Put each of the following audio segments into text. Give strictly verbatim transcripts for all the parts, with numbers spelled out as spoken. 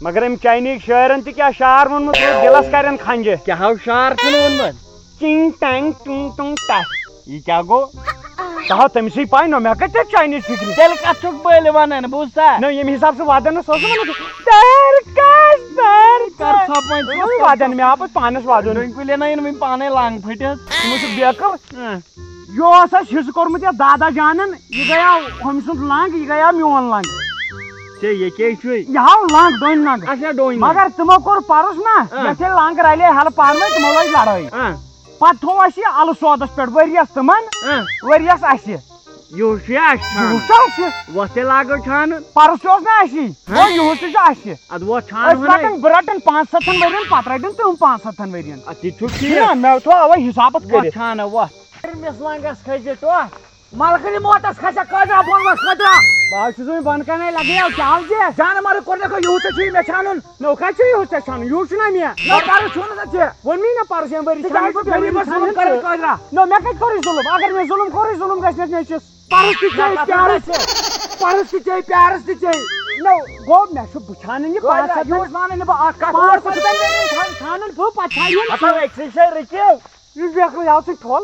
مگر أمۍ چاینیٖز شٲعرن تہِ کیٛاہ شعر ووٚنمُت، یُتھ دِلس کرن کھنجہِ۔ کیٛاہ ہو شعر چھُنہٕ ووٚنمُت؟ چِنگ ٹینگ ٹُنگ ٹُنگ ٹس۔ یہِ کیٛاہ گوٚو؟ سۄ ہاو تٔمِسٕے پاے نہ، مےٚ کتہِ چھِ چاینیٖز فکرِ؟ تیٚلہِ کتھ چھُکھ بٔلۍ ونان، بوٗزتھا؟ نہ، ییٚمہِ حساب سُہ ودان اوس، سُہ اوس ونان، "دارکش، دارکش۔" کر ژھۄپہٕ وۄنۍ، ژٕ ژھۄپہٕ۔ ودان، مےٚ آو پتہٕ پانس ودُن۔ ڈوٗنۍ کُلٮ۪ن ہٲیِن وۄنۍ پانے لنگ پھٔٹِتھ۔ ژٕ وٕچھُکھ بیکل۔ اۭں۔ یہِ اوس اَسہِ حصہٕ کوٚرمُت یَتھ دادا جانن، یہِ گٔیاو ہُمۍ سُنٛد لنٛگ، یہِ گٔیاو میون لنٛگ۔ ژےٚ یہِ کیٛاہ چھُے؟ یہِ ہاو لنٛگ، ڈوٗنۍ لنٛگ۔ اچھا، ڈوٗنۍ لنٛگ۔ مگر تِمو کوٚر پرُس نا، آ۔ یَتھ ییٚلہِ لنٛگ رلے ہَلہٕ پانہٕ ؤنۍ، تِمو لٲج لڑٲے۔ آ۔ پتہٕ تھوٚو اَسہِ یہِ اَلہٕ سودس پٮ۪ٹھ، ؤریَس تِمن، آ۔ ؤریَس اَسہِ۔ یُہُس چھُ اَسہِ چھانہٕ۔ یُہُس چھُ اَسہِ۔ وۄتھ تہِ لاگو چھانہٕ۔ پرُس تہِ اوس نا اَسی۔ ہہ؟ گوٚو یُہُس تہِ چھُ اَسہِ۔ اَدٕ وۄتھ چھانہٕ أسۍ ہُنَے۔ رَٹن، بہٕ رَٹن پانٛژھ سَتَن ؤرین، پتہٕ رَٹن تِم پانٛژھ سَتَن ؤرین۔ اَدٕ تہِ چھُ ٹھیٖک۔ چھُنا، مےٚ تھوٚو اَوَے حِسابَس وۄتھ کٔرِتھ۔ چھانہٕ وۄتھ۔ أمِس لنٛگس کھٔسہِ ٹۄپھ۔ ملکٕرِ موتس کھسہِ قٲدرا بۄن وس قٲدرا۔ بہٕ حظ چھُس وۄنۍ بۄنہٕ کنے لگے او کیٛاہ حظ یہِ؟ جانہٕ مرٕ کوٚر مےٚ کھو یوٗت ژےٚ چھُے مےٚ چھانُن۔ نو کتہِ چھُ یوٗت ژےٚ چھانُن؟ یوٗت چھُنہ مےٚ۔ نہ پرٕ چھُنہٕ ژےٚ ژےٚ۔ ووٚن مےٚ نہ پرٕ چھِ یِم ؤری ژٕ چھانٕے کیٛازِ تہٕ چھُکھ مےٚ مےٚ ؤری ظُلُم چھانٕے کران تہٕ۔ قٲدرا؟ نو مےٚ کتہِ کوٚرُے ظُلُم؟ اگر مےٚ ظُلُم کوٚرُے، ظُلُم گژھِ نہ مےٚ چِس۔ پرُس تہِ چے، پیارس تہِ۔ پرُس تہِ چے، پیارس تہِ چے۔ نو گوٚو مےٚ چھُ بہٕ چھانن یہِ قٲدرا، پانٛژھ ہتھ۔ یوٗت مانَے نہٕ بہٕ اکھ کتھ۔ پانٛژھ ہتھ چھانن بہٕ پانٛژھ ہتھ۔ ہتن ؤرین چھان-، چھانن بہٕ پتہٕ چھانن۔ ہتو أکسٕے جایہِ رُکِو۔ یہِ بیکھ یاو ژٕ ٹھۄل،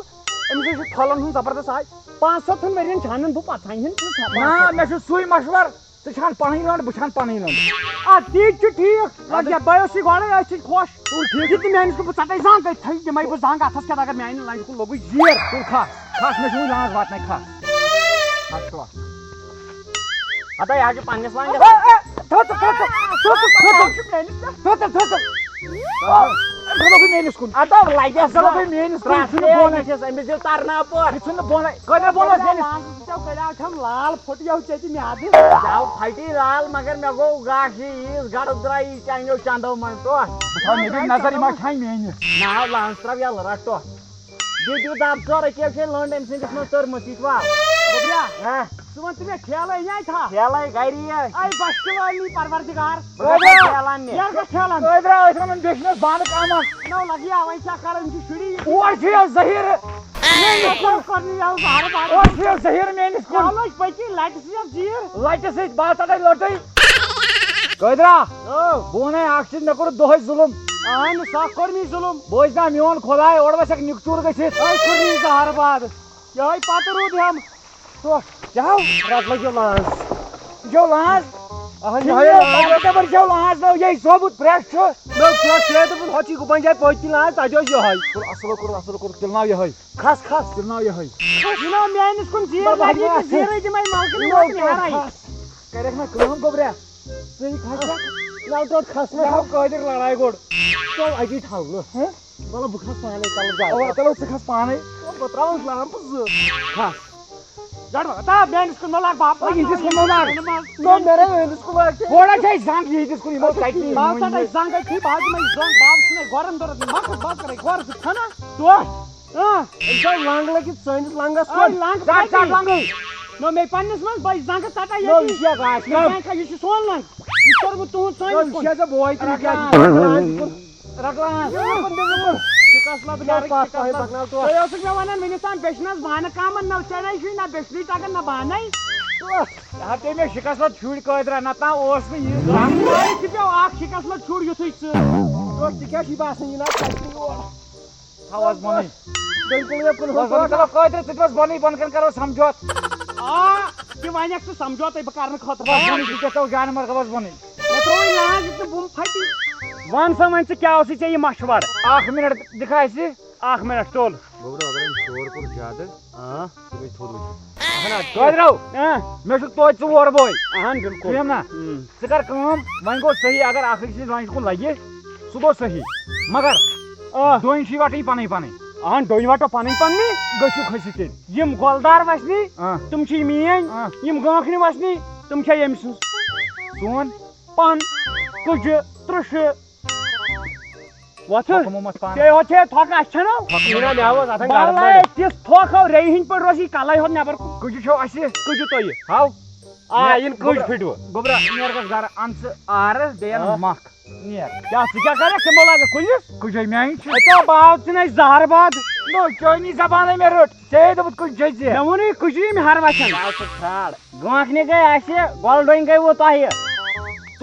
أمِس ہے چھُ ٹھۄلن ہُنٛد زبردست آے۔ پانٛژھ سَتتھن ؤرین چھانن بہٕ پتہٕ چھانہِ ہن ژٕ سا-، نہ، مےٚ چھُ سُے مشور، ژٕ چھان پنٕنۍ لنٛڈ، بہٕ چھان پنٕنۍ لنٛڈ۔ آ، تی چھُ ٹھیٖک۔ اَدٕ لگیا بہٕ اوسُے گۄڈے أتھۍ سۭتۍ خۄش۔ تُل ٹھیٖک۔ یہِ تہِ میانہِ سۭتۍ بہٕ ژٹے زنٛگ أتھۍ تھٲوِتھ، دِمے بہٕ زنٛگ اتھس کٮ۪تھ، اگر میانہِ لنٛجہِ کُن لوٚگُے زیر۔ تُل کھس، کھس، مےٚ چھُ وُنہِ لانٛس واتنَے، کھس۔ کھس ٹۄپھ۔ ہتا، یہِ حظ چھُ پننِس لنٛجس۔ اے، اے، تھٲو ژٕ، تھٲو ژٕ، تھٲو ژٕ، تھٲو ژٕ۔ تھٲو ژٕ، تھٲو ژٕ۔ آ۔ أمۍ تھٲو بہٕ میٲنِس کُن۔ اَدٕ لگہِ اَتھ اَدٕ لگہِ میٲنِس کُن، یہِ چھُنہٕ بونَے۔ أمِس دِیِو ترنہٕ اپور۔ یہِ چھُنہٕ بونَے۔ کٲنٛسہِ بونَس میٲنِس۔ لال پھُٹیو ژےٚ تہِ میادٕ۔ ژےٚ پھٹی لال، مگر مےٚ گوٚو گاش یہِ عیٖذ گڑُک درٛاے یہِ چانیو چندو منٛز ٹۄپھ۔ بہٕ تھاوٕ مےٚ دِتھ نظر، یہِ ما کھٮ۪مہِ میٲنِس۔ نہ، لانٛس ترٛاو یَلہٕ، رَٹ ٹۄپھ۔ دِیِو، دِیِو دَب ژور، أکیٛاہ چھے لٔنٛڈ أمۍ سٕنٛدِس منٛز تٔرمٕژ، یہِ چھُوا؟ گوٚبریا، ہہ؟ ژٕ وَن تہٕ مےٚ ٹھیلَے نِیٛاے تھا؟ ٹھیلَے گَری یے۔ اے بَس تہِ وَن نی پَروَردِگار۔ گوٚبریا، ٹھیلَن نہِ۔ یَرٕ گوٚو ٹھیلَن۔ گوٚبریا، أسۍ وَنان بیٚچھِ نَس بانہٕ کَمَن۔ نو لَگہِ یا وۄنۍ کیٛاہ کَرَن، یِم چھِ شُری۔ اور چھُ یہِ زٔہیٖرٕ۔ میٛٲنِس کُن۔ کَرنہِ یَوٕ زَہرٕ بَتہٕ۔ اور چھُ یہِ زٔہیٖرٕ میٛٲنِس کُن۔ چلو، أسۍ پٔکی لَٹہِ سۭتۍ زیٖر۔ لَٹہِ سۭتۍ بَس ژَٹَے لٔٹٕے۔ قٲدرا، او۔ بہٕ وَنَے اَکھ چیٖز، مےٚ کوٚر دۄہَے ظُلُم۔ اَہَن سا کوٚر مےٚ ظُلُم۔ بوز نا میون خۄداے، اورٕ وَسٮ۪کھ نِکچوٗر گٔژھِتھ۔ أے کوٚر مےٚ زَہر باد۔ یِہوٚے پَتہٕ روٗد ہٮ۪م۔ ٹوٹھ۔ کیٛاہ ہو؟ رَٹ لَگیو لانٛس۔ یہِ چھو لانٛس؟ اَہَن، یِہوٚے یِہوٚے لانٛس۔ پَتہٕ دَپان یہِ چھو لانٛس، نو یہِ ثوبوٗت fresh چھُ۔ نو fresh چھُ، دوٚپُن ہۄتھ چھُے گُپَن جاے پٔتۍ کِنۍ لانٛس، تَتہِ اوس یِہوٚے۔ کوٚر اَصٕل، کوٚر اَصٕل، کوٚر تِلناو یِہوٚے۔ کھَس، کھَس۔ تِلناو یِہوٚے۔ یہِ نو میٛٲنِس کُن زیٖر بَبا، لَگہِ، یہِ یہِ ما زیٖرٕے دِمَے مَلکہٕ نو نوٹ نیرَے۔ کھَس۔ کَرٮ۪کھ نا کٲم، گوٚبریا؟ ژٕ یہِ کھَس ژےٚ۔ نہ، ٹوٹھ کھَس نہ۔ مےٚ ہاو قٲدِر لڑاے گۄڈٕ۔ چل، اَتی تھاو نہٕ۔ ہہ؟ مطلب، بہٕ کھَس پانَے، چلو زیادٕ۔ اَوا، چلو، ژٕ کھَس پانَے۔ بہٕ ترٛاوَس لامپہٕ زٕ۔ کھَس۔ گڑبڑ، تا میٛٲنِس کُن مہ لاگ، بَب، او، یِہِنٛدِس کُن مہ لاگ۔ نہ، مےٚ رَے أہٕنٛدِس کُن لاگ۔ تھوڑا چھے زنٛگ یِہِنٛدِس کُن، یِمو کَتہِ یِم بَب، ژَٹَے زنٛگ، أتھی بَب، یِمَے زنٛگ، بَب چھُنَے گۄرَن دۄرَن، مَکھ بَب کَرَے گۄرٕ زٕ کھَنا۔ ٹوٹھ۔ آ۔ أمۍ چھا لنٛگ لٔگِتھ سٲنِس لنٛگَس آ، کُن؟ لنٛگ ژَٹ، ژَٹ کَتہِ؟ لنٛگٕے۔ نو، مےٚ پنٛنِس منٛز بَے زنٛگہٕ ژَٹان نو، ییٚتی۔ یہِ چھا گاش مےٚ کَم؟ زنٛگ کھا-، یہِ چھُ سون لنٛگ۔ یہِ چھُ کوٚرمُت تُہُنٛد نو، سٲنِس یہِ کُن۔ چھا ژےٚ بوے کِنہٕ یہِ کیٛاہ چھُ؟ رَٹان۔ رَٹان۔ یہِ کُن، یہِ کُن۔ شِکَس لَب، نو، نَرٕکۍ پَتھ شِکَس پَہَے لَب۔ پَکناو ٹوٹھ۔ تُہۍ اوسُکھ مےٚ وَنان، مےٚ نِش تام بیٚچھِ نہ حظ بانہٕ کَم، نہ ژےٚ نَے چھُے، نہ بیٚچھنٕے تَگان، نہ بانَے۔ ٹوٹھ۔ یہِ ہا پیٚیہِ مےٚ شِکَس لَب شُرۍ قٲدرا، نَتہٕ اوس نہٕ یہِ۔ یہِ چھُ پیٚو اَکھ شِکَس لَب شُر یُتھُے ژٕ۔ ٹوٹھ، ژٕ کیٛاہ چھُے باسان، یہِ نہ ژَٹہِ یور؟ تھاو حظ بۄنٕے۔ بِلکُل، بِلکُل، بس بۄنٕے کرو قٲدرٕ، ژٕ تہِ بس بۄنٕے، بۄنہٕ کَنہِ کرو سمجھوت۔ آ، تہِ وَنٮ۪کھ ژٕ سمجھوتے بہٕ کرنہٕ خٲطرٕ۔ بس بۄنٕے، ژٕ کیٛاہ تھاو جانہٕ مرگہٕ بس بۄنٕے۔ مےٚ ترٛووُے لانٛس یُتھ نہٕ بُم پھٹی۔ وَن سا وۄنۍ ژٕ کیٛاہ اوسُے ژےٚ یہِ مشورٕ؟ اکھ منٹ دِکھا اَسہِ۔ اکھ منٹ تُل۔ گوٚبرا، اگر أمۍ شور کوٚر زیادٕ، آ۔ تُلٕے تھوٚد وٕچھِو۔ اہن حظ، قٲدرو، آ۔ مےٚ چھُ توتہِ ژٕ وورٕ بوے۔ اہن، بِلکُل۔ ٹھیٖک نا؟ اۭں۔ ژٕ کر کٲم، وۄنۍ گوٚو صحیح، اگر اکھ أکۍ سٕنٛزِ لنجہِ کُن لگہِ، سُہ گوٚو صحیح۔ مگر آ۔ ڈوٗنۍ چھِ وٹٕنۍ پنٕنۍ پنٕنۍ۔ اہن، ڈوٗنۍ وٹو پنٕنۍ پنٕنۍ۔ گٔژھِو کھٔسِو تیٚلہِ۔ یِم گۄلدار وسنی، آ۔ تِم چھِ میٲنۍ، آ۔ یِم گانٛکھنہِ وسنی، تِم چھِ ییٚمۍ سٕنٛز۔ سون۔ پن، کُجہِ، ترٕٛشہِ، وۄتھٕ۔ حُکمو منٛز پانہٕ۔ ژےٚ یوت چھے تھۄکھ، اَسہِ چھَنو؟ تھۄکھ چھَنہٕ۔ مےٚ اوس آسان گرس بَلَے منٛز۔ تِژھ تھۄکھ ہو ریٚیہِ ہِنٛدۍ پٲٹھۍ روزِ یہِ کَلَے ہوت نٮ۪بر کُن۔ کُجہِ چھو اَسہِ۔ کُجہِ تۄہہِ۔ ہاو۔ آ، مےٚ یِن کُج گوٚبرا، پھِٹوٕ۔ گوٚبرا، نیر گژھ گرٕ، اَن ژٕ آرٕ، بیٚیہِ اَن آ۔ مَکھ۔ نیر۔ کیٛاہ، ژٕ کیٛاہ کَرَکھ؟ تِمو لاگَکھ کُلِس؟ کُجے میٛانہِ چھِ۔ ہے، ژےٚ باو ژٕ نَے زہر باد۔ نو، چٲنی زبانَے مےٚ رٔٹ۔ ژےٚ دوٚپُتھ کُجہِ چھے ژےٚ۔ مےٚ ووٚنُے کُجہِ یِم ہَر وَچھَن۔ ژٕ آو سُہ ژھرٛاڑ۔ گانٛکھنہِ گٔے اَسہِ، گۄلہٕ ڈوٗنۍ گٔے وۄنۍ تۄہہِ۔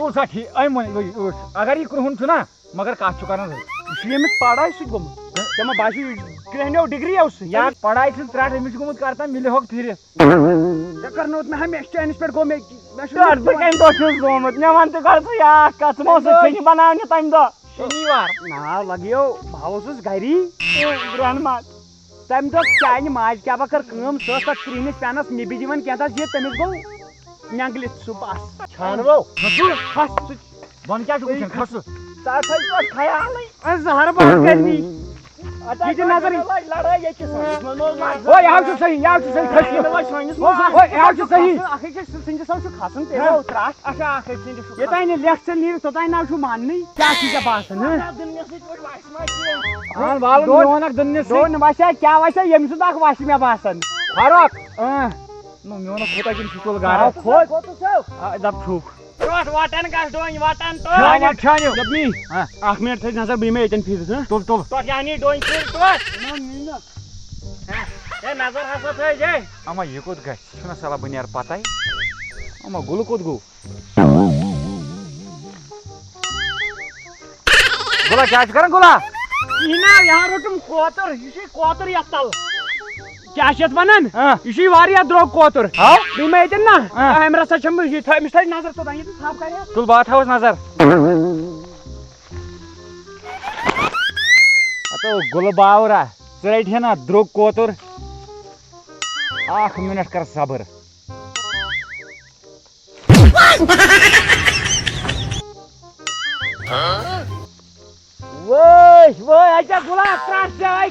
اوس سا ٹھیٖک؟ أمۍ ووٚن، یہِ اوس، اگر یہِ کرٛہُن چھُ نا، مگر کَتھ چھُ کَران؟ یہِ چھُ ییٚمِس پڑھاے سۭتۍ گوٚمُت۔ ژےٚ ما باسیو، یہِ کرٛہنیو ڈگری اوس سُہ؟ یا پڑھاے چھِنہٕ ترٛٹھ، أمِس چھُ گوٚمُت کَر تام، مِلہِ ہۄکھ پھِرِ۔ ژےٚ کرنووُتھ مےٚ ہمیشہِ چٲنِس پٮ۪ٹھ گوٚو مےٚ، مےٚ چھُنہٕ تہٕ بہٕ کَمہِ دۄہ چھُس زامُت؟ مےٚ وَن تہٕ گۄڈٕ ژٕ یہِ اَکھ کَتھ، ژٕ ما اوسُکھ ژھٕنہِ بَناونہِ تَمہِ دۄہ؟ شنیوار۔ نا لگیو، بہٕ اوسُس گری۔ اے، برٛونٛہہ ما؟ تَمہِ دۄہ چانہِ ماجہِ کیٛاہ بہٕ کٔر کٲم، سۄ ٲس تَتھ کرٛہنِس پینَس نِبہِ دِوان کینٛہہ تَس، یہِ تٔمِس گوٚو نٮ۪نٛگلِتھ سُہ بَس۔ چھانوو۔ کھسو۔ کھس۔ بۄن کیٛاہ چھُکھ وٕچھان؟ کھسو۔ ژٕ ہا تھٲیزِ تۄہہِ خیالٕے۔ اَ، زہرٕ باد گرمی۔ اَتھ یہِ تہِ نظر۔ لڑٲے ییٚتہِ چھِ سۄ۔ یہِ چھِ مےٚ نوٚو مَزٕ۔ او، یہِ حظ چھُ صحیح، یہِ حظ چھُ صحیح، کھٔسِو۔ یہِ مےٚ وۄنۍ سٲنِس او، منٛز۔ او، یہِ حظ چھُ صحیح۔ اَکھ أکِس سٕنٛدِس حظ چھُ کھسُن، تیٚلہِ ہا؟ گوٚو ترٛٹھ۔ اچھا، اَکھ أکۍ سٕنٛدِس چھُ یوٚتام نہٕ لٮ۪کھ ژےٚ نیرِ، توٚتام نہ حظ چھُ ماننٕے۔ کیٛاہ چھُے ژےٚ باسان، ہہ؟ نہ، دُنیاہَس سۭتۍ پٲٹھۍ وَسہِ ما کینٛہہ؟ اَہَن، والُن ڈوٚن، میون اَکھ دُنیاہَس سۭتۍ۔ ڈوٚن وَسیا، کیٛاہ وَسیا، ییٚمہِ سُنٛد اَکھ وَسہِ مےٚ باسان۔ فاروق۔ اۭں۔ نہ، میون اَکھ کوٗتاہ کِنہٕ سُہ تُل گَرٕ؟ آ، کھوٚت۔ آ، دَپ چھُکھ۔ ٹوٹھ وَٹان گژھ ڈوٗنۍ وَٹان ٹوٹھ۔ چھٲنِو، چھٲنِو۔ دَپ مے، ہاں۔ اَکھ مِنٹ تھٲیِو نظر، بہٕ یِمے ییٚتٮ۪ن پھِرِتھ، ہاں؟ تُل، تُل۔ ٹوٹھ یعنی ڈوٗنۍ پھِر ٹوٹھ۔ نہ، نہ۔ ہے، نظر ہسا تھٲیزے۔ اما، یہِ کوٚت گژھِ؟ یہِ چھُنہ سہلہ، بہٕ نیرٕ پَتَے۔ اما، گُلہٕ کوٚت گوٚو؟ گُلا، کیٛاہ چھُ کران، گُلا؟ یہِ نا، یہِ ہا روٚٹُم کوتُر، یہِ چھُے کوتُر یَتھ تَل۔ کیٛاہ چھِ یَتھ وَنان؟ ہاں۔ یہِ چھُے واریاہ درٛوگ کوتُر۔ ہاں؟ بیٚیہِ ما ییٚتٮ۪ن نا؟ ہاں۔ کامہِ رَژھا چھَم بہٕ یہِ تھٲے، أمِس تھٲے نظر توٚتام، ییٚتٮ۪ن ژھاپ کَرِ۔ تُل، بہٕ تھاوَس نظر۔ ہتو گُلہٕ باورا، ژٕ رَٹہِ ہے نا درٛوگ کوتُر؟ اکھ مِنٹ کر صبر۔ وٲے، وٲے، اَتہِ گُلاب ترٛٹھ جاے۔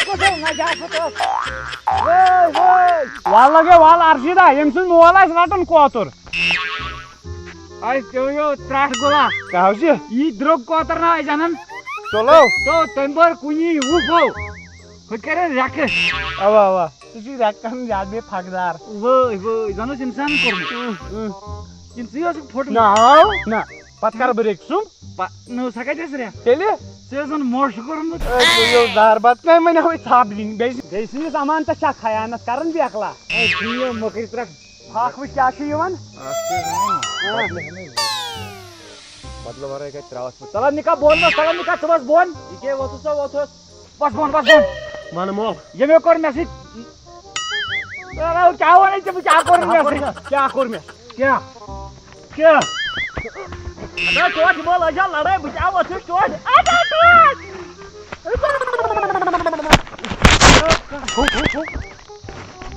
کُس ہو نجاست اوس؟ وٲے، وٲے۔ وَلہٕ لگے، وَلہٕ اَرشیٖدا، ییٚمۍ سُنٛد مول آسہِ رَٹان کوتُر۔ اَسہِ پیوٚو یو ترٛٹھ گُلا۔ کیٛاہ حظ چھِ؟ یی درٛوگ کوتُر نا أسۍ اَنان۔ چلو۔ تو تَمہِ بار کُنی وُہ بو۔ ہُہ کَرن رٮ۪کہٕ۔ اَوا، اَوا۔ ژٕ چھُے رٮ۪کہٕ کَران زیادٕ بیٚیہِ پھَکہٕ دار۔ وٲے، وٲے، زَن اوس اِنسان کوٚرمُت۔ اۭں، اۭں۔ کِنہٕ ژٕے اوسُکھ پھوٚٹمُت؟ نہ، نہ۔ پَتہٕ کَرٕ بہٕ رٮ۪کہِ سُنٛد۔ پَ-، نہ اوس ہٮ۪کان ژےٚ رٮ۪کھ۔ تیٚلہِ؟ ژےٚ اوس زَن موشہٕ کوٚرمُت۔ اے، ژٕ یو زہر بَتہٕ کَمہِ وَنہِ ہاوٕے ژھاپھ دِنۍ؟ بیٚیہِ چھِ، بیٚیہِ سٕنٛدِس اَمانتَس چھا خیانَت کَران بیکلا؟ اے، ژٕ یہِ مٔکٕرۍ ترٛٹھ۔ ہاکھ وٕچھ کیٛاہ چھُ یِوان۔ اَکھ چیٖز وَنو نا، آ۔ بدلہٕ ہٮ۪مے۔ بدلہٕ وَرٲے کَتہِ ترٛاوَس بہٕ؟ تَلَن نِکا بۄن وَس، تَلَن نِکا ژٕ وَس بۄن۔ یہِ کیٛاہ ووٚتھُس سا ووٚتھُس؟ وَس بۄن، وَس بۄن۔ وَنہٕ مول۔ ییٚمۍ کوٚر مےٚ سۭتۍ۔ تَلہٕ کیٛاہ وَنَے ژےٚ، بہٕ کیٛاہ کوٚر مےٚ سۭتۍ؟ کیٛاہ کوٚر مےٚ؟ کیٛاہ؟ کیٛاہ؟ اَدا ٹوٹھ یِمو لٲجا لَڑٲے، بہٕ کیٛاہ ووٚتھُس ٹوٹھ؟ اَدا ٹوٹھ! ہُہ، ہُہ، ہُہ۔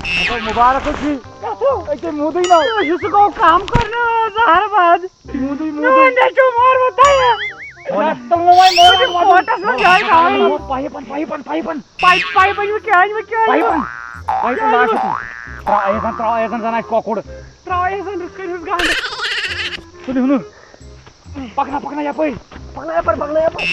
اَدا مُبارک ہو جی۔ کَتھو؟ أکے موٗدٕے نہ۔ یہِ سُہ گوٚو کَم کوٚر نہٕ زہر باد۔ موٗدٕے، موٗدٕے۔ میون نیٚچو مور وۄنۍ تۄہہِ۔ وَن۔ تِمو وۄنۍ مور وۄنۍ۔ کوٹَس منٛز جاے تھاوٕنۍ۔ پایپَن، پایپَن، پایپَن۔ پایپ، پایپ أنِو کیٛاہ أنِو، کیٛاہ أنِو؟ پایپَن۔ پایپَن کیٛاہ أنِو؟ لاش۔ ترٛاو ایزَن، ترٛاو ایزَن، زَن آسہِ کۄکُر۔ ترٛاو ایزَن، رٕژ کٔرِو گَنٛڈ۔ تُلِو نہٕ۔ پَکنا، پَکنا یَپٲرۍ۔ پَکنا یَپٲرۍ، پَکنا یَپٲرۍ۔